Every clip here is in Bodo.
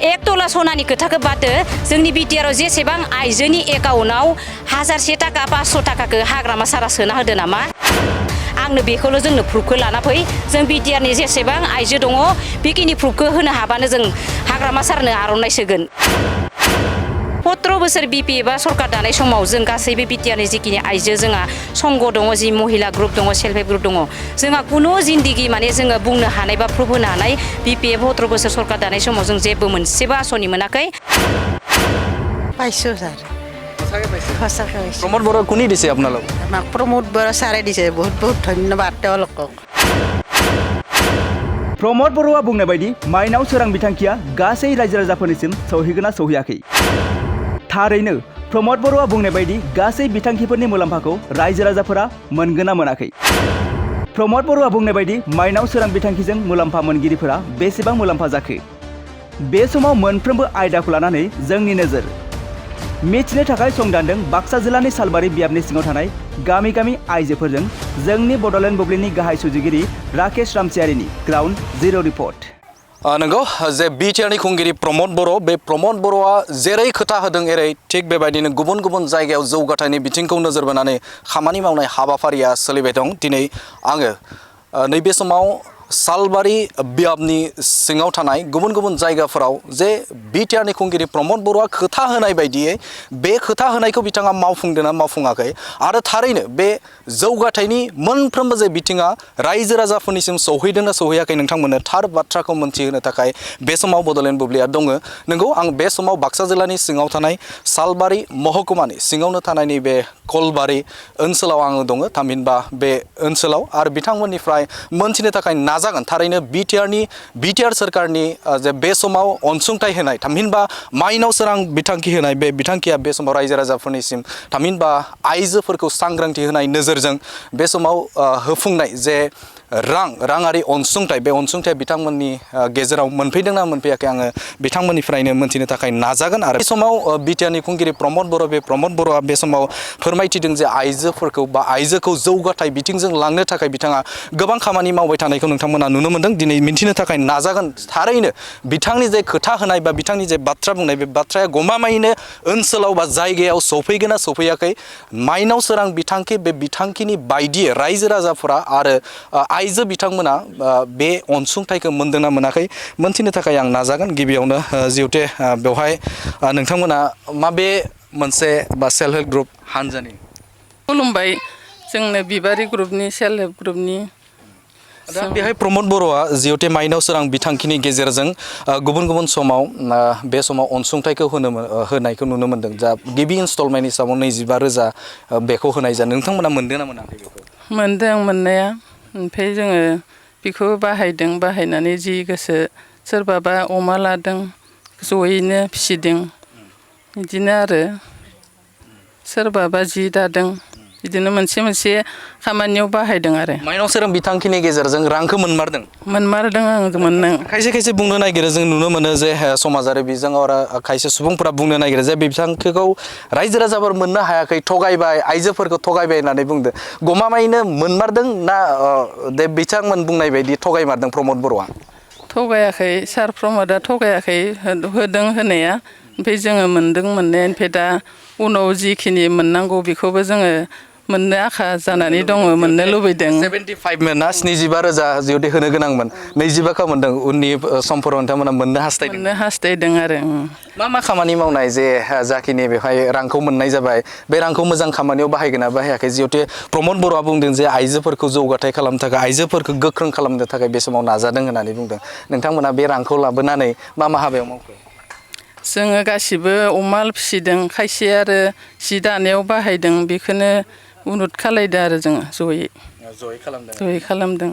1 तला सनानि खोथाखौ बादो जोंनि बिटिआर जेसेबां आइजोनि एकाउन्टआव 1001 ताका 500 ताकाखौ हाग्रामा सारा सोना होदो नामा आंनो बेखौल' जोंनो प्रुफखौ लाना फै जों बिटिआरनि जेसेबां आइजो दङ बेखिनि प्रुफखौ होनो हाबानो जों हाग्रामा सारनो आर'नाइ सोगोन 17 बोसोर बिपि एबा सरकार दानाय समाव जों गासैबो बिटिआरनि जिखिनि आइजो जोंहा संग दङ जि महिला ग्रुप दङ सेल्फ हेल्प ग्रुप दङ जोंहा कुनु जिन्दगि माने जोङो बुंनो हानाय बा प्रुफ होनो हानाय बिपिएफ 17 बोसोर सरकार दानाय समाव जों जेबो मोनसेबो आसनि मोनाखै পাইছো স্যার সঁচাকৈ পাইছো প্ৰমোদ বড়ো কোনে দিছে আপোনালোক আমাক প্ৰমোদ বড়ো ছাৰে দিছে বহুত বহুত ধন্যবাদ তেওঁলোকক प्रमोद बर'आ बुंनाय बायदि माइनाव सोरां बिथांखिया गासै रायजो राजाफोरनिसिम सौहैगोना सौहैयाखै थारैनो प्रमोद बर'आ बुंनाय बायदि गासै बिथांखिफोरनि मुलाम्फाखौ रायजो राजाफोरा मोनगोना मोनाखै प्रमोद बर'आ बुंनाय बायदि माइनाव सोरां बिथांखिजों मुलाम्फा मोनगिरिफोरा बेसेबां मुलाम्फा जाखो बे समाव मोनफ्रोमबो आयदाखौ लानानै जोंनि नोजोर मिथिनो थाखाय संदानदों बाक्सा जिल्लानि सालबारि बियाबनि सिङाव थानाय गामि गामि आइजोफोरजों जोंनि बड'लेण्ड बुब्लिनि गाहाय सुजुगिरि राकेश रामसियारिनि ग्राउन्ड जिर' रिपर्ट नंगौ जे बिटिआरनि खुंगिरि प्रमोद बर' बे प्रमोद बर'आ जेरै खोथा होदों एरै थिग बेबायदिनो गुबुन गुबुन जायगायाव जौगाथायनि बिथिंखौ नोजोर बोनानै खामानि मावनाय हाबाफारिया सोलिबाय दं दिनै आङो नैबे समाव सालबारि बियाबनि सिङाव थानाय गुबुन गुबुन जायगाफोराव जे बिटिआरनि खुंगिरि प्रमोद बर'आ खोथा होनाय बायदियै बे खोथा होनायखौ बिथाङा मावफुंदोंना मावफुङाखै आरो थारैनो बे जौगाथायनि मोनफ्रोमबो जे बिथिङा रायजो राजाफोरनिसिम सौहैदोंना सौहैयाखै नोंथांमोननो थार बाथ्राखौ मोनथिहोनो थाखाय बे समाव बड'लेण्ड बुब्लिया दङ नंगौ आं बे समाव बाक्सा जिल्लानि सिङाव थानाय सालबारि महकुमानि सिङावनो थानाय नैबे कलबारि ओनसोलाव आङो दङ थामहिनबा बे ओनसोलाव आरो बिथांमोननिफ्राय मोनथिनो थाखाय नाजागोन थारैनो बिटिआर सोरखारनि जे बे समाव अनसुंथाइ होनाय थामहिनबा माइनाव सोरां बिथांखि होनाय बे बिथांखिया बे समाव रायजो राजाफोरनिसिम थामहिनबा आइजोफोरखौ सांग्रांथि होनाय नोजोरजों बे समाव होफुंनाय जे राङारि अनसुंथाइ बे अनसुंथाइया बिथांमोननि गेजेराव मोनफैदोंना मोनफैयाखै आङो बिथांमोननिफ्रायनो मोनथिनो थाखाय नाजागोन आरो बे समाव बिटिआरनि खुंगिरि प्रमोद बर' बे प्रमोद बर'आ बे समाव फोरमायथिदों जे आइजोफोरखौ बा आइजोखौ जौगाथाय बिथिंजों लांनो थाखाय बिथाङा गोबां खामानि मावबाय थानायखौ नोंथांमोना नुनो मोनदों दिनै मिन्थिनो थाखाय नाजागोन थारैनो बिथांनि जे खोथा होनाय बा बिथांनि जे बाथ्रा बुंनाय बे बाथ्राया गमामायैनो ओनसोलाव बा जायगायाव सौफैगोना सौफैयाखै माइनाव सोरां बिथांखि बे बिथांखिनि बायदियै रायजो राजाफोरा आरो आइजो बिथांमोना बे अनसुंथाइखौ मोनदोंना मोनाखै मोनथिनो थाखाय आं नाजागोन गिबियावनो जिहेतु बेवहाय नोंथांमोना माबे मोनसे बा सेल्फ हेल्प ग्रुप हानजानि खुलुमबाय जोंनो बिबारि ग्रुपनि सेल्फ हेल्प ग्रुपनि दा बेहाय प्रमोद बर'आ जिहेतु माइनाव सोरां बिथांखिनि गेजेरजों गुबुन गुबुन समाव बे समाव अनसुंथाइखौ होनायखौ नुनो मोनदों जा गिबि इनस्टलमेन्ट हिसाबाव 25,000 बेखौ होनाय जा नोंथांमोना मोनदों ना मोनाखै बेखौ मोनदों मोननाया ओमफ्राय जोङो बेखौ बाहायदों बाहायनानै जि गोसो सोरबाबा अमा लादों जयैनो फिसिदों बिदिनो आरो सोरबाबा जि दादों बिदिनो मोनसे मोनसे खामानियाव बाहायदों आरो माइनाव सोरां बिथांखिनि गेजेरजों रांखौ मोनमारदों आं मोनदों खायसे खायसे बुंनो नागिरो जों नुनो मोनो जे समाजारि बिजोङाव आरो खायसे सुबुंफोरा बुंनो नागिरो जे बे बिथांखिखौ रायजो राजाफोर मोननो हायाखै थगायबाय आइजोफोरखौ थगायबाय होननानै बुंदों गमामायैनो मोनमारदों ना दे बिथांमोन बुंनाय बायदि थगायमारदों प्रमोद बर'आ थगायाखै सार प्रमोदआ थगायाखै होदों होनाया ओमफ्राय जोङो मोनदों मोननाया ओमफ्राय दा उनाव जिखिनि मोननांगौ बेखौबो जोङो मोननो आखा जानानै दङ मोननो लुबैदों 75 मोन ना 75,000 जिहेतु होनो गोनांमोन 25,000 मोनदों उननि समफोराव नोंथांमोना मोननो हास्थायदों आरो मा खामानि मावनाय जे जाखिनि बेवहाय रांखौ मोननाय जाबाय बे रांखौ मोजां खामानियाव बाहायगोन ना बाहायाखै जिहेतु प्रमोद बर'आ बुंदों जे आइजोफोरखौ जौगाथाय खालामनो थाखाय आइजोफोरखौ गोख्रों खालामनो थाखाय बे समाव नाजादों होननानै बुंदों नोंथांमोना बे रांखौ लाबोनानै मा हाबायाव मावखो जोङो गासिबो अमा फिसिदों खायसे आरो जि दानायाव बाहायदों बेखौनो उनुद खालायदों आरो जोङो जयै खालामदों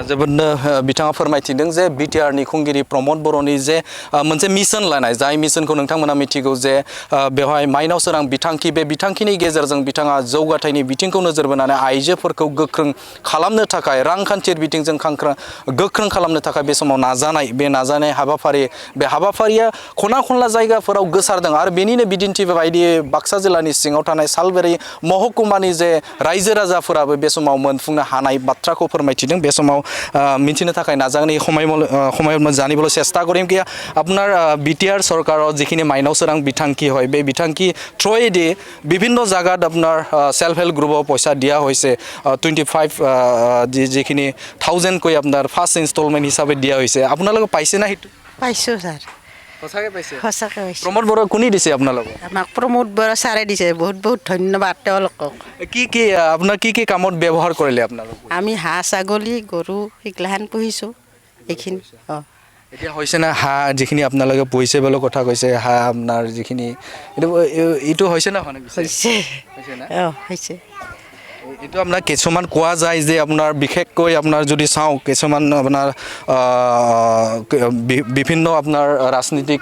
जोबोदनो बिथाङा फोरमायथिदों जे बिटिआरनि खुंगिरि प्रमोद बर'नि जे मोनसे मिशन लानाय जाय मिशनखौ नोंथांमोना मिथिगौ जे बेवहाय माइनाव सोरां बिथांखि बे बिथांखिनि गेजेरजों बिथाङा जौगाथायनि बिथिंखौ नोजोर बोनानै आइजोफोरखौ गोख्रों खालामनो थाखाय रांखान्थियारि बिथिंजों गोख्रों खालामनो थाखाय बे समाव नाजानाय हाबाफारिया खना खनला जायगाफोराव गोसारदों आरो बेनिनो बिदिन्थि बायदियै बाक्सा जिल्लानि सिङाव थानाय सालबारि महकुमानि जे रायजो राजाफोराबो बे समाव मोनफुंनो हानाय बाथ्राखौ फोरमायथिदों बे समाव মিथिनो थाखाय नाजागोन এই সময়ত মই জানিবলৈ চেষ্টা কৰিম কি আপোনাৰ বিটিআৰ চৰকাৰৰ যিখিনি মাইনাও সোৰাং বিথাংকি হয় বে বিথাংকি থ্ৰুৱেদি বিভিন্ন জায়গাত আপোনাৰ সেলফ হেল্প গ্ৰুপৰ পইচা দিয়া হৈছে 25 যিখিনি 1000 কৈ আপোনাৰ ফাৰ্স্ট ইনষ্টলমেন্ট হিচাপে দিয়া হৈছে আপোনালোকে পাইছে না হিটো পাইছোঁ ছাৰ সঁচাকে পাইছে সঁচাকৈ পাইছোঁ প্ৰমোদ বড়ো কোনি দিছে আপোনালোকক আমাক প্ৰমোদ বৰা ছাৰে দিছে বহুত বহুত ধন্যবাদ তেওঁলোকক কি আপোনাৰ কি কামত ব্যৱহাৰ কৰিলে আপোনালোক আমি হাঁহ ছাগলী গৰু এইগিলাখান পুহিছোঁ এইখিনি অঁ এতিয়া হৈছে না হাঁহ যিখিনি আপোনালোকে পুহিছে বুলি কথা কৈছে হাঁহ আপোনাৰ যিখিনি এইটো হৈছে না হৈছে অঁ হৈছে এইটো আপোনাৰ কিছুমান কোৱা যায় যে আপোনাৰ বিশেষকৈ আপোনাৰ যদি চাওঁ কিছুমান আপোনাৰ বিভিন্ন আপোনাৰ ৰাজনীতিক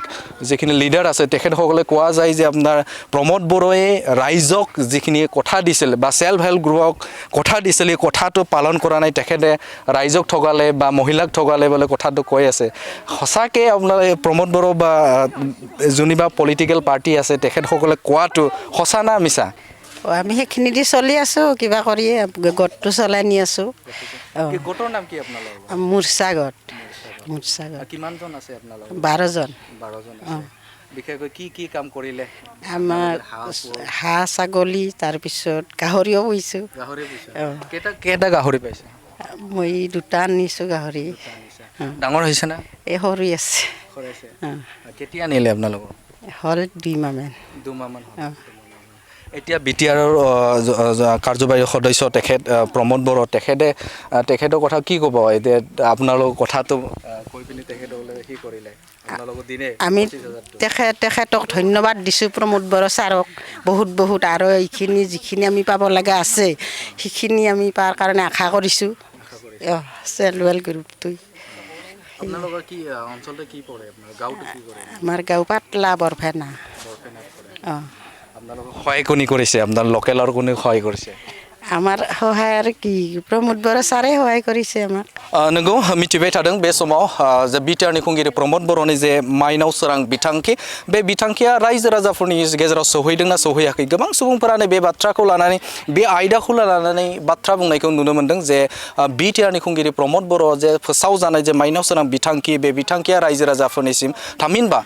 যিখিনি লিডাৰ আছে তেখেতসকলে কোৱা যায় যে আপোনাৰ প্ৰমোদ বড়োৱে ৰাইজক যিখিনি কথা দিছিল বা সেলফ হেল্প গ্ৰুপক কথা দিছিল এই কথাটো পালন কৰা নাই তেখেতে ৰাইজক ঠগালে বা মহিলাক ঠগালে বুলি কথাটো কৈ আছে সঁচাকৈ আপোনাৰ প্ৰমোদ বড়ো বা যোনিবা পলিটিকেল পাৰ্টি আছে তেখেতসকলে কোৱাটো সঁচা না মিছা আমি সেইখিনি দি চলি আছোঁ কিবা কৰি গোটটো চলাই নি আছোঁ গোটৰ নাম কি আপোনালোকৰ মূৰ্ছা গোট কিমানজন আছে আপোনালোকৰ 12জন আছে বিশেষকৈ কি কাম কৰিলে আমাৰ হাঁহ ছাগলী তাৰপিছত গাহৰিও পুহিছোঁ কেইটা গাহৰি পাইছে মই 2টা আনিছোঁ গাহৰি ডাঙৰ হৈছে না এই সৰু আছে কেতিয়া আনিলে আপোনালোকৰ হ'ল 2 মাহমান এতিয়া বিটিআৰৰ কাৰ্যবাহী সদস্য তেখেত প্ৰমোদ বড়ো তেখেতৰ কথা কি ক'ব এতিয়া আপোনালোকৰ কথাটো কৈ পিনি তেখেতসকলে কি কৰিলে আপোনালোকৰ দিনে আমি তেখেতক ধন্যবাদ দিছোঁ প্ৰমোদ বড়ো ছাৰক বহুত আৰু এইখিনি যিখিনি আমি পাব লগা আছে সেইখিনি আমি পাৰ কাৰণে আশা কৰিছোঁ সেলফ হেল্প গ্ৰুপটোই আপোনালোকৰ কি অঞ্চলতে কি পৰে আপোনাৰ গাঁৱটো কি কৰে আমাৰ গাঁও পাতলা বৰফেনা অঁ আপোনালোকক সহায় কোনে কৰিছে আপোনাৰ লোকেলৰ কোনে সহায় কৰিছে আমাৰ সহায় আৰু কি প্ৰমোদ বড়ো ছাৰে সহায় কৰিছে আমাক नंगौ मिथिबाय थादों बे समाव जे बिटिआरनि खुंगिरि प्रमोद बर'नि जे माइनाव सोरां बिथांखि बे बिथांखिया रायजो राजाफोरनि गेजेराव सौहैदोंना सौहैयाखै गोबां सुबुंफोरानो बे बाथ्राखौ लानानै बे आयदाखौ लानानै बाथ्रा बुंनायखौ नुनो मोनदों जे बिटिआरनि खुंगिरि प्रमोद बर' जे फोसावजानाय जे माइनाव सोरां बिथांखि बे बिथांखिया रायजो राजाफोरनिसिम थामहिनबा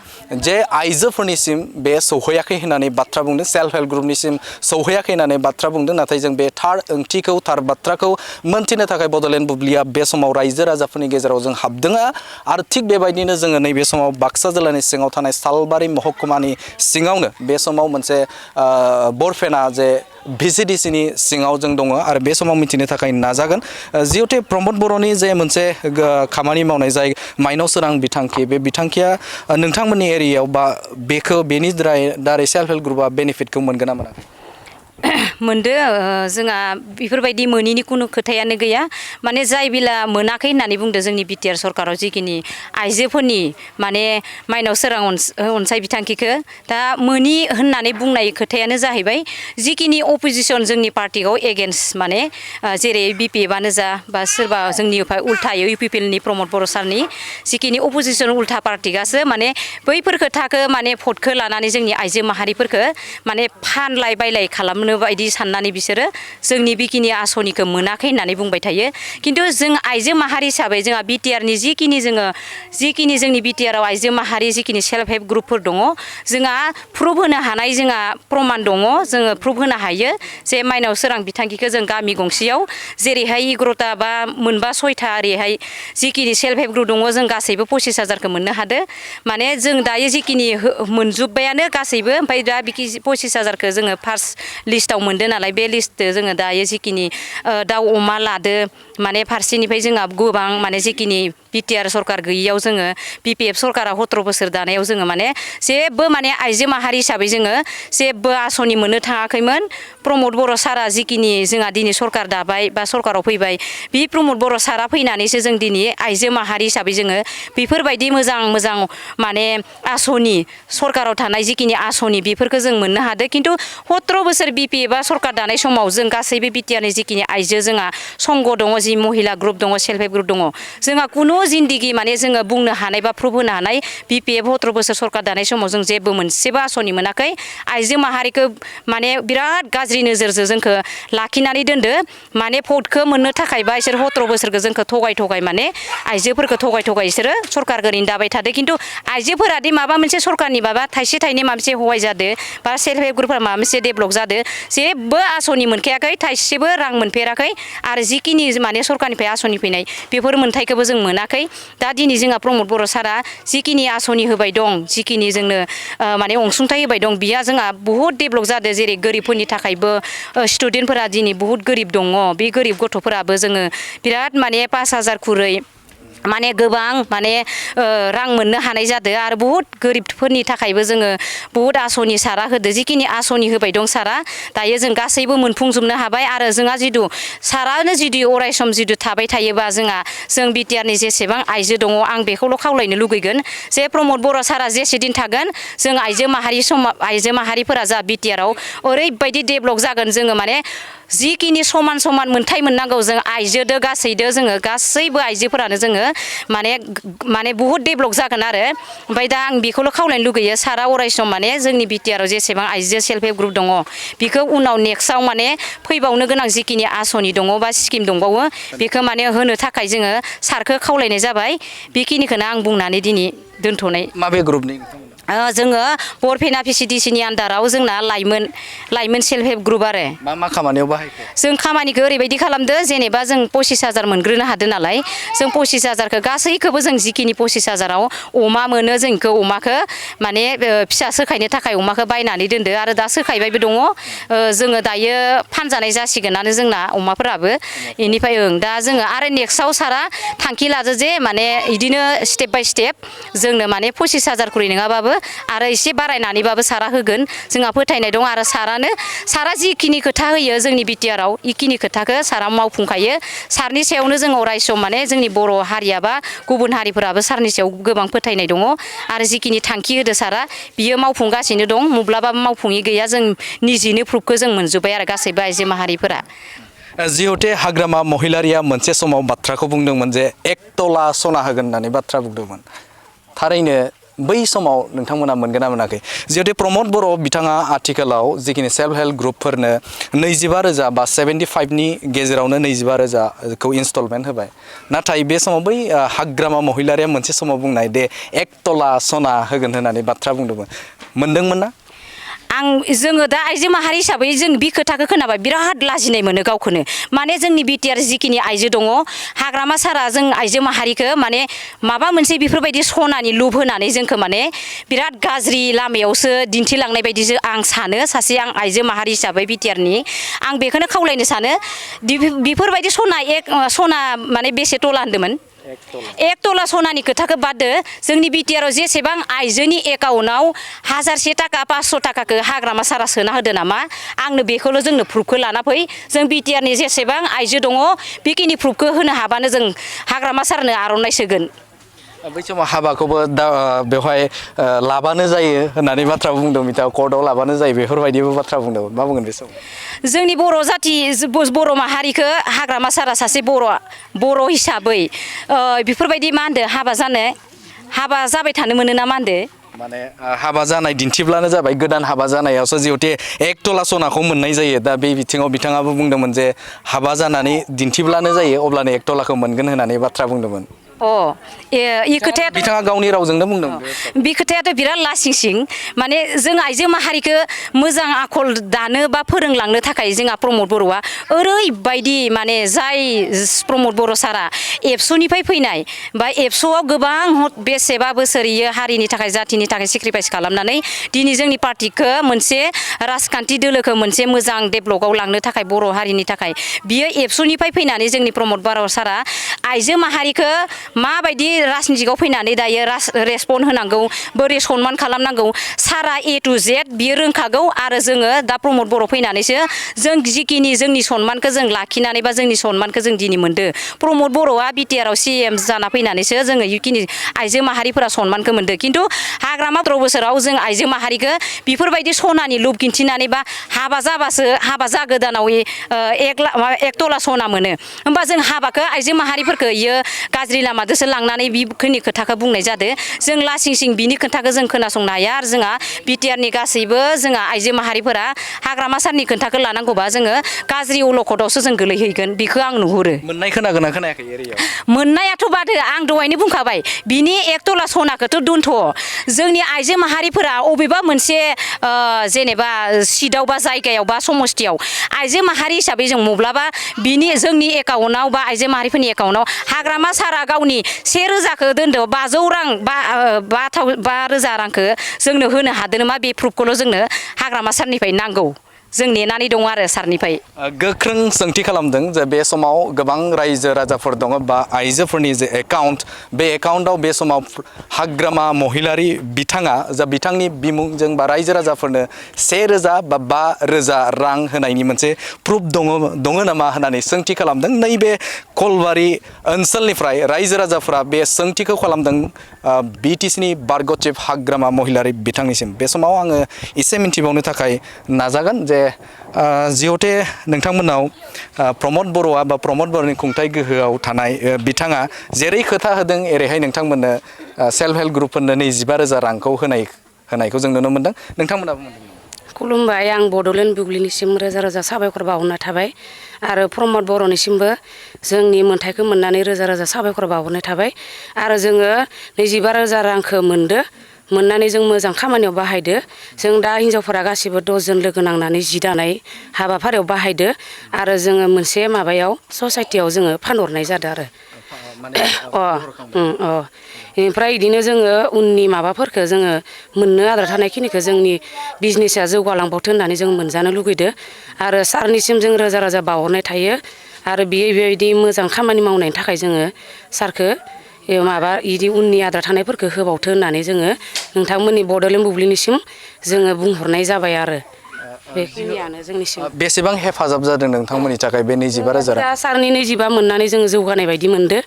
जे आइजोफोरनिसिम बे सौहैयाखै होननानै बाथ्रा बुंदों सेल्फ हेल्प ग्रुपनिसिम सौहैयाखै होननानै बाथ्रा बुंदों नाथाय जों बे थार ओंथिखौ थार बाथ्राखौ मोनथिनो थाखाय बड'लेण्ड बुब्लिया बे समाव रायजो राजाफोरनि गेजेराव जों हाबदों आरो थिग बेबायदिनो जोङो नैबे समाव बाक्सा जिल्लानि सिङाव थानाय सालबारि महकुमानि सिङावनो बे समाव मोनसे बरफेना जे भिसिडिसिनि सिङाव जों दङ आरो बे समाव मिथिनो थाखाय नाजागोन जिहेतु प्रमोद बर'नि जे मोनसे खामानि मावनाय जाय माइनाव सोरां बिथांखि बे बिथांखिया नोंथांमोननि एरियायाव बा बेखौ बेनि दारै सेल्फ हेल्प ग्रुपआ बेनिफिटखौ मोनगोन ना मोनाखै मोनदो जोंहा बेफोरबायदि मोनिनि कुनु खोथायानो गैया माने जाय बिला मोनाखै होननानै बुंदो जोंनि बिटिआर सरकाराव जिखिनि आइजोफोरनि माने माइनाव सोरां अनसाय बिथांखिखौ दा मोनि होननानै बुंनाय खोथायानो जाहैबाय जिखिनि अपोजिसन जोंनि पार्टिखौ एगेन्स्ट माने जेरै बिपिएफआनो जा बा सोरबा जोंनि उल्थायै इउपिपिएलनि प्रमोद बर' सारनि जिखिनि अपोजिसन उल्था पार्टिगासो माने बैफोर खोथाखौ माने भटखौ लानानै जोंनि आइजो माहारिफोरखौ माने फानलाय बायलाय खालामनो बायदि साननानै बिसोरो जोंनि बिकिनि आसनिखौ मोनाखै होननानै बुंबाय थायो किन्तु जों आइजो माहारि हिसाबै जोंहा बिटिआरनि जिखिनि जोंनि बिटिआराव आइजो माहारि जिखिनि सेल्फ हेल्प ग्रुपफोर दङ जोंहा प्रुफ होनो हानाय जोंहा प्रमाण दङ जोङो प्रुफ होनो हायो जे माइनाव सोरां बिथांखिखौ जों गामि गंसेयाव जेरैहाय 11टा बा मोनबा 6टा ओरैहाय जिखिनि सेल्फ हेल्प ग्रुप दङ जों गासैबो 25,000खौ मोननो हादो माने जों दायो जिखिनि मोनजोब्बायानो गासैबो ओमफ्राय दा बिखि 25,000खौ जोङो फार्स्ट लिस्टाव मोनदो नालाय बे लिस्टजों जोङो दायो जिखिनि दाउ अमा लादो माने फारसेनिफ्राय जोंहा गोबां माने जिखिनि बिटिआर सरकार गैयियाव जोङो बिपिएफ सरकारा 17 बोसोर दानायाव जोङो माने जेबो माने आइजो माहारि हिसाबै जोङो जेबो आसनि मोननो थाङाखैमोन प्रमोद बर' सारा जिखिनि जोंहा दिनै सरकार दाबाय बा सरकाराव फैबाय बे प्रमोद बर' सारा फैनानैसो जों दिनै आइजो माहारि हिसाबै जोङो बेफोरबायदि मोजां माने आसनि सरकाराव थानाय जिखिनि आसनि बेफोरखौ जों मोननो हादो किन्तु 17 बोसोर बिपिएफआ सरकार दानाय समाव जों गासैबो बिटिआरनि जिखिनि आइजो जोंहा संग दङ जि महिला ग्रुप दङ सेल्फ हेल्प ग्रुप दङ जोंहा कुनु जिन्दगि माने जोङो बुंनो हानाय बा प्रुभ होनो हानाय बिपिएफ 17 बोसोर सरकार दानाय समाव जों जेबो मोनसेबो आसनि मोनाखै आइजो माहारिखौ माने बिराद गाज्रि नोजोरजों जोंखौ लाखिनानै दोनदो माने भटखौ मोननो थाखाय बा इसोर 17 बोसोरखौ जोंखौ थगाय माने आइजोफोरखौ थगाय इसोरो सरकार गोरिन दाबाय थादो खिन्थु आइजोफोरादि माबा मोनसे सरकारनि माबा थाइसे थाइनै माबा मोनसे हवाय जादो बा सेल्फ हेल्प ग्रुपफोरा माबा मोनसे डेभलप जादो जेबो आसनि मोनखायाखै थाइसेबो रां मोनफेराखै आरो जिखिनि माने सरकारनिफ्राय आसनि फैनाय बेफोर मोनथायखौबो जों मोनाखै दा दिनै जोंहा प्रमद बर' सारा जिखिनि आसनि होबाय दं जिखिनि जोंनो माने अनसुंथाइ होबाय दं बिया जोंहा बुहुत डेभलप जादों जेरै गोरिबफोरनि थाखायबो स्टुडेन्टफोरा दिनै बुहुत गोरिब दङ बे गोरिब गथ'फोराबो जोङो बिराद माने 5,000 खुरै माने गोबां माने रां मोननो हानाय जादों आरो बुहुत गोरिबफोरनि थाखायबो जोङो बुहुत आसनि सारा होदो जिखिनि आसनि होबाय दं सारा दायो जों गासैबो मोनफुंजोबनो हाबाय आरो जोंहा जिदु सारानो जुदि अरायसम जुदि थाबाय थायोबा जों बिटिआरनि जेसेबां आइजो दङ आं बेखौल' खावलायनो लुगैगोन जे प्रमद बर' सारा जेसे दिन थागोन जों आइजो माहारिफोरा जा बिटिआरआव ओरैबायदि डेभलप जागोन जोङो माने जिखिनि समान मोनथाय मोननांगौ जों आइजोदो गासैदो जोङो गासैबो आइजोफोरानो जोङो माने बुहुत डेभलप जागोन आरो ओमफ्राय दा आं बेखौल' खावलायनो लुगैयो सारा अरायसम माने जोंनि बिटिआरआव जेसेबां आइजो सेल्फ हेल्प ग्रुप दङ बेखौ उनाव नेक्स्टआव माने फैबावनो गोनां जिखिनि आसनि दङ बा स्किम दंबावो बेखौ माने होनो थाखाय जोङो सारखौ खावलायनाय जाबाय बेखिनिखौनो आं बुंनानै दिनै दोनथ'नाय माबे ग्रुपनि जोङो बरपेटा पिसिडिसिनि आन्दाराव जोंना लाइमोन सेल्फ हेल्प ग्रुप आरो मा खामानियाव बाहायखो जों खामानिखौ ओरैबायदि खालामदो जेनेबा जों 25,000 मोनग्रोनो हादों नालाय जों 25,000खौ गासैखौबो जों जिखिनि 25,000आव अमा मोनो जों इखौ अमाखौ माने फिसा सोखायनो थाखाय अमाखौ बायनानै दोनदो आरो दा सोखायबायबो दङ जोङो दायो फानजानाय जासिगोनानो जोंना अमाफोराबो इनिफ्राय दा जोङो आरो नेक्स्टआव सारा थांखि लादो जे माने इदिनो स्टेप बाय स्टेप जोंनो माने 25,000 खरि नङाबाबो आरो एसे बारायनानैबाबो सारा होगोन जोंहा फोथायनाय दं आरो सारा जिखिनि खोथा होयो जोंनि बिटिआरआव इखिनि खोथाखौ सारा मावफुंखायो सारनि सायावनो जों अरायसम माने जोंनि बर' हारिया बा गुबुन हारिफोराबो सारनि सायाव गोबां फोथायनाय दङ आरो जिखिनि थांखि होदो सारा बियो मावफुंगासिनो दं माब्लाबाबो मावफुङि गैया जों निजिनो प्रुफखौ जों मोनजोब्बाय आरो गासैबो आइजो माहारिफोरा जिहते हाग्रामा महिलारिया मोनसे समाव बाथ्राखौ बुंदोंमोन जे 1 तला सना होगोन होननानै बाथ्रा बुंदोंमोन थारैनो बै समाव नोंथांमोना मोनगोन ना मोनाखै जिहेतु प्रमद बर' बिथाङा आथिखालाव जिखिनि सेल्फ हेल्प ग्रुपफोरनो 25,000 बा 75नि गेजेरावनो 25,000खौ इनस्टलमेन्ट होबाय नाथाय बे समाव बै हाग्रामा महिलारिया मोनसे समाव बुंनाय दे 1 तला सना होगोन होननानै बाथ्रा बुंदोंमोन मोनदोंमोन ना जोङो दा आइजो माहारि हिसाबै जों बे खोथाखौ खोनाबा बिराद लाजिनाय मोनो गावखौनो माने जोंनि बिटिआर जिखिनि आइजो दङ हाग्रामा सारा जों आइजो माहारिखौ माने माबा मोनसे बेफोरबायदि सनानि लुब होनानै जोंखौ माने बिराद गाज्रि लामायावसो दिन्थिलांनाय बायदिसो आं सानो सासे आं आइजो माहारि हिसाबै बिटिआरनि आं बेखौनो खावलायनो सानो बेफोरबायदि सना माने बेसे तला होनदोंमोन 1 तला सनानि खोथाखौ बाददो जोंनि बिटिआरआव जेसेबां आइजोनि एकाउन्टआव 1001 थाखा 500 थाखाखौ हाग्रामा सारा सोना होदो नामा आंनो बेखौल' जोंनो प्रुफखौ लाना फै जों बिटिआरनि जेसेबां आइजो दङ बेखिनि प्रुफखौ होनो हाबानो जों हाग्रामा सारनो आर'नाइ सोगोन बै समाव हाबाखौबो बेवहाय लाबानो जायो होननानै बाथ्रा बुंदों बिथाङा कर्टआव लाबानो जायो बेफोरबायदिबो बाथ्रा बुंदोंमोन मा बुंगोन बे समाव जोंनि बर' जाथि बर' माहारिखौ हाग्रामा सारा सासे बर' हिसाबै बेफोरबायदि मा होनदो हाबा जाबाय थानो मोनो ना मा होनदो माने हाबा जानाय दिन्थिब्लानो जाबाय गोदान हाबा जानायावसो जिहेतु 1 तला सनाखौ मोननाय जायो दा बे बिथिङाव बिथाङाबो बुंदोंमोन जे हाबा जानानै दिन्थिब्लानो जायो अब्लानो 1 तलाखौ मोनगोन होननानै बाथ्रा बुंदोंमोन इ खोथाया बिथाङा गावनि रावजोंनो बुंदों बे खोथायाथ' बिराद लासिंसिं माने जों आइजो माहारिखौ मोजां आखल दानो बा फोरोंलांनो थाखाय जोंहा प्रमद बर'आ ओरैबायदि माने जाय प्रमद बर' सारा एबसुनिफ्राय फैनाय बा एबसुआव गोबां बेसेबा बोसोर इयो हारिनि थाखाय जाथिनि थाखाय सेक्रिफाइस खालामनानै दिनै जोंनि पार्टिखौ मोनसे राजखान्थि दोलोखौ मोनसे मोजां डेभलपआव लांनो थाखाय बर' हारिनि थाखाय बियो एबसुनिफ्राय फैनानै जोंनि प्रमद बर' सारा आइजो माहारिखौ माबायदि राजनितिकआव फैनानै दायो रेसपन्ड होनांगौ बोरै सनमान खालामनांगौ सारा A to Z बियो रोंखागौ आरो जोङो दा प्रमद बर' फैनानैसो जों जिखिनि जोंनि सनमानखौ जों लाखिनानै बा जोंनि सनमानखौ जों दिनै मोनदो प्रमद बर'आ बिटिआरआव CM जाना फैनानैसो जोङो जिखिनि आइजो माहारिफोरा सनमानखौ मोनदो खिन्थु हाग्रामा 17 बोसोराव जों आइजो माहारिखौ बेफोरबायदि सनानि लुब खिन्थिनानै बा हाबा जाबासो हाबा जागोदानाव 1 तला सना मोनो होमबा जों हाबाखौ आइजो माहारिफोरखौ इयो गाज्रि लामाजोंसो लांनानै बेखिनि खोथाखौ बुंनाय जादो जों लासिं सिं बिनि खोथाखौ जों खोनासंनो हाया आरो जोंहा बिटिआरनि गासैबो जोंहा आइजो माहारिफोरा हाग्रामा सारनि खोथाखौ लानांगौबा जोङो गाज्रि अलखदावसो जों गोलैहैगोन बेखौ आं नुहुरो मोननाय खोनागोन ना खोनायाखै एरियायाव मोननायाथ' बादो आं दहायनो बुंखाबाय बिनि 1 तला सनाखौथ' दोनथ' जोंनि आइजो माहारिफोरा अबेबा मोनसे जेनेबा सिटआव बा जायगायाव बा समस्थियाव आइजो माहारि हिसाबै जों मब्लाबा बिनि जोंनि एकाउन्टआव बा आइजो माहारिफोरनि एकाउन्टआव हाग्रामा सारा गावनि 1000खौ दोनदो 500 रां बा 5,000 रांखौ जोंनो होनो हादों नामा बे प्रुफखौल' जोंनो हाग्रामा सारनिफ्राय नांगौ जों नेनानै दङ आरो सारनिफ्राय गोख्रों सोंथि खालामदों जे बे समाव गोबां रायजो राजाफोर दङ बा आइजोफोरनि जे एकाउन्ट बे एकाउन्टआव बे समाव हाग्रामा महिलारि बिथाङा जा बिथांनि बिमुंजों बा रायजो राजाफोरनो 1000 बा 5000 रां होनायनि मोनसे प्रुफ दङ नामा होननानै सोंथि खालामदों नैबे कलबारि ओनसोलनिफ्राय रायजो राजाफोरा बे सोंथिखौ खालामदों बिटिसिनि बारग'चिफ हाग्रामा महिलारि बिथांनिसिम बे समाव आङो एसे मिन्थिबावनो थाखाय नाजागोन जे जिहते नोंथांमोनाव प्रमद बर'आ बा प्रमद बर'नि खुंथाय गोहोआव थानाय बिथाङा जेरै खोथा होदों एरैहाय नोंथांमोननो सेल्फ हेल्प ग्रुपफोरनो 25,000 रांखौ होनायखौ जों नुनो मोनदों नोंथांमोनाबो मोनदों खुलुमबाय आं बड'लेण्ड बुब्लिनिसिम रोजा रोजा साबायखर बावहरनाय थाबाय आरो प्रमद बर'निसिमबो जोंनि मोन्थायखौ मोननानै रोजा रोजा साबायखर बावहरनाय थाबाय आरो जोङो 25,000 रांखौ मोननानै जों मोजां खामानियाव बाहायदो जों दा हिनजावफोरा गासिबो 10 जन लोगो नांनानै जि दानाय हाबाफारियाव बाहायदो आरो जोङो मोनसे माबायाव ससाइटियाव जोङो फानहरनाय जादों आरो ओमफ्राय बिदिनो जोङो उननि माबाफोरखौ जोङो मोननो आद्रा थानायखिनिखौ जोंनि बिजनेसा जौगालांबावथों होननानै जों मोनजानो लुगैदो आरो सारनिसिम जों रोजा रोजा बावहरनाय थायो आरो बेबायदि मोजां खामानि मावनायनि थाखाय जोङो सारखौ इदि उननि आद्रा थानायफोरखौ होबावथो होननानै जोङो नोंथांमोननि बड'लेण्ड बुब्लिनिसिम जोङो बुंहरनाय जाबाय आरो बेखिनियानो जोंनिसिम बेसेबां हेफाजाब जादों नोंथांमोननि थाखाय बे 25,000 दा सारनि 25 मोननानै जोङो जौगानाय बायदि मोनदो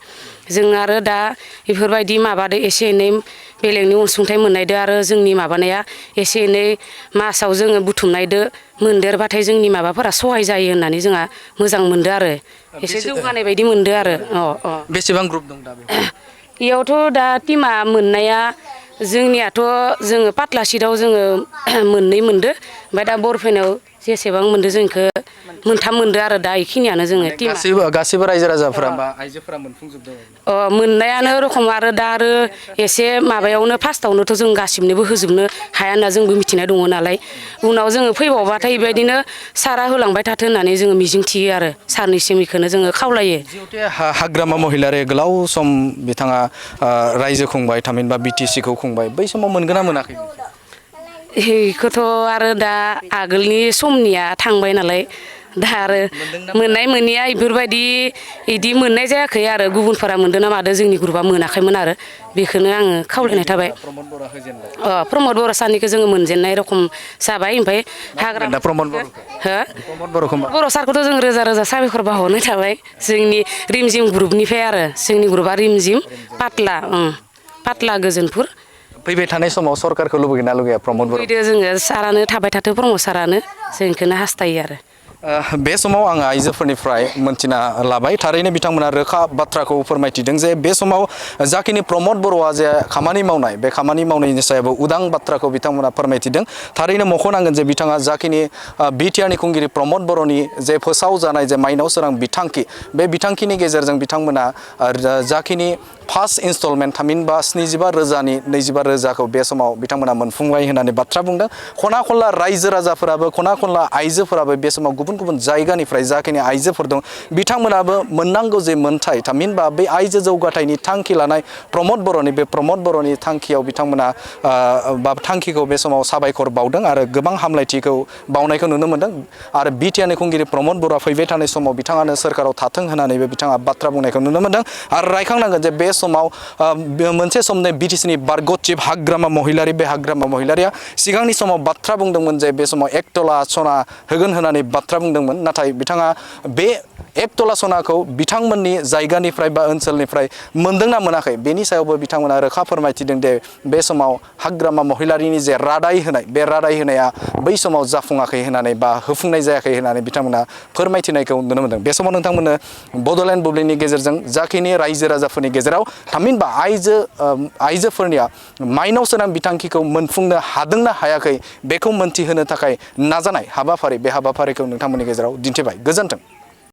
जों आरो दा बेफोरबायदि माबादो एसे एनै बेलेगनि अनसुंथाइ मोननायदो आरो जोंनि माबानाया एसे एनै मासाव जोङो बुथुमनायदो मोनदेरबाथाय जोंनि माबाफोरा सहाय जायो होननानै जोंहा मोजां मोनदो आरो एसे जौगानाय बायदि मोनदो आरो बेसेबां ग्रुप दं दा बेयावथ' दा टिमा मोननाया जोंनियाथ' जोङो पात्ला सिटआव जोङो 2 मोनदो ओमफ्राय दा बरफेनाव जेसेबां मोनदो जों इखो 3 मोनदो आरो दा इखिनियानो जोङो टिमा गासैबो रायजो राजाफोरा बा आइजोफोरा मोनफुंजोबदों मोननायानो रखम आरो दा आरो एसे माबायावनो फार्स्टआवनोथ' जों गासिबनोबो होजोबनो हाया होनना जोंबो मिथिनाय दङ नालाय उनाव जोङो फैबावबाथाय बेबायदिनो सारा होलांबाय थाथों होननानै जोङो मिजिंथियो आरो सारनिसिम बेखौनो जोङो खावलायो हाग्रामा महिलारि गोलाव सम बिथाङा रायजो खुंबाय थामहिनबा बिटिसिखौ खुंबाय बै समाव मोनगोन ना मोनाखै बेखौथ' आरो दा आगोलनि समनिया थांबाय नालाय दा आरो मोननाय मोनैया बेफोरबायदि इदि मोननाय जायाखै आरो गुबुनफोरा मोनदों ना मादों जोंनि ग्रुपआ मोनाखैमोन आरो बेखौनो आङो खावलायनाय थाबाय प्रमद बर' सारनिखौ जोङो मोनजेननाय रखम जाबाय ओमफ्राय हाग्रामा बर' सारखौथ' जों रोजा रोजा साबायखर बावहरनाय थाबाय जोंनि रिमजिम ग्रुपनिफ्राय आरो जोंनि ग्रुपआ रिमजिम पात्ला गोजोनपुर फैबाय थानाय समाव सरकारखौ लुबैगोन ना लुगैया प्रमद बर' लुगैदो जोङो सारानो थाबाय थाथों प्रमद सारानो जों बेखौनो हास्थायो आरो बे समाव आङो आइजोफोरनिफ्राय मोनथिना लाबाय थारैनो बिथांमोना रोखा बाथ्राखौ फोरमायथिदों जे बे समाव जाखिनि प्रमद बर'आ जे खामानि मावनाय बे खामानि मावनायनि सायावबो उदां बाथ्राखौ बिथांमोना फोरमायथिदों थारैनो मख'नांगोन जे बिथाङा जाखिनि बिटिआरनि खुंगिरि प्रमद बर'नि जे फोसाव जानाय जे माइनाव सोरां बिथांखि बे बिथांखिनि गेजेरजों बिथांमोना जाखिनि फार्स्ट इनस्टलमेन्ट थामहिनबा 75,000नि 25,000खौ बे समाव बिथांमोना मोनफुंबाय होननानै बाथ्रा बुंदों खना खनला रायजो राजाफोराबो खना खनला आइजोफोराबो बे समाव गुबुन गुबुन जायगानिफ्राय जाखिनि आइजोफोर दं बिथांमोनाबो मोननांगौ जे मोनथाय थामहिनबा बे आइजो जौगाथायनि थांखि लानाय प्रमद बर'नि बे प्रमद बर'नि थांखियाव बिथांमोना बा थांखिखौ बे समाव साबायखर बावदों आरो गोबां हामलायथिखौ बावनायखौ नुनो मोनदों आरो बिटिआरनि खुंगिरि प्रमद बर'आ फैबाय थानाय समाव बिथाङानो सोरखाराव थाथों होननानैबो बिथाङा बाथ्रा बुंनायखौ नुनो मोनदों आरो रायखांनांगोन जे बे समाव मोनसे समनि बिटिसिनि बारग' चिफ हाग्रामा महिलारि बे हाग्रामा महिलारिया सिगांनि समाव बाथ्रा बुंदोंमोन जे बे समाव 1 तला सना होगोन होननानै बाथ्रा बुंदोंमोन नाथाय बिथाङा बे 1 तला सनाखौ बिथांमोननि जायगानिफ्राय बा ओनसोलनिफ्राय मोनदोंना मोनाखै बेनि सायावबो बिथांमोना रोखा फोरमायथिदों दे बे समाव हाग्रामा महिलारिनि जे रादाय होनाय बे रादाय होनाया बै समाव जाफुङाखै होननानै बा होफुंनाय जायाखै होननानै बिथांमोना फोरमायथिनायखौ नुनो मोनदों बे समाव नोंथांमोननो बड'लेण्ड बुब्लिनि गेजेरजों जाखिनि रायजो राजाफोरनि गेजेराव थामहिनबा आइजोफोरनिया माइनाव सोरां बिथांखिखौ मोनफुंनो हादोंना हायाखै बेखौ मोनथिहोनो थाखाय नाजानाय हाबाफारि बे हाबाफारिखौ नोंथांमोननि गेजेराव दिन्थिबाय गोजोन्थों।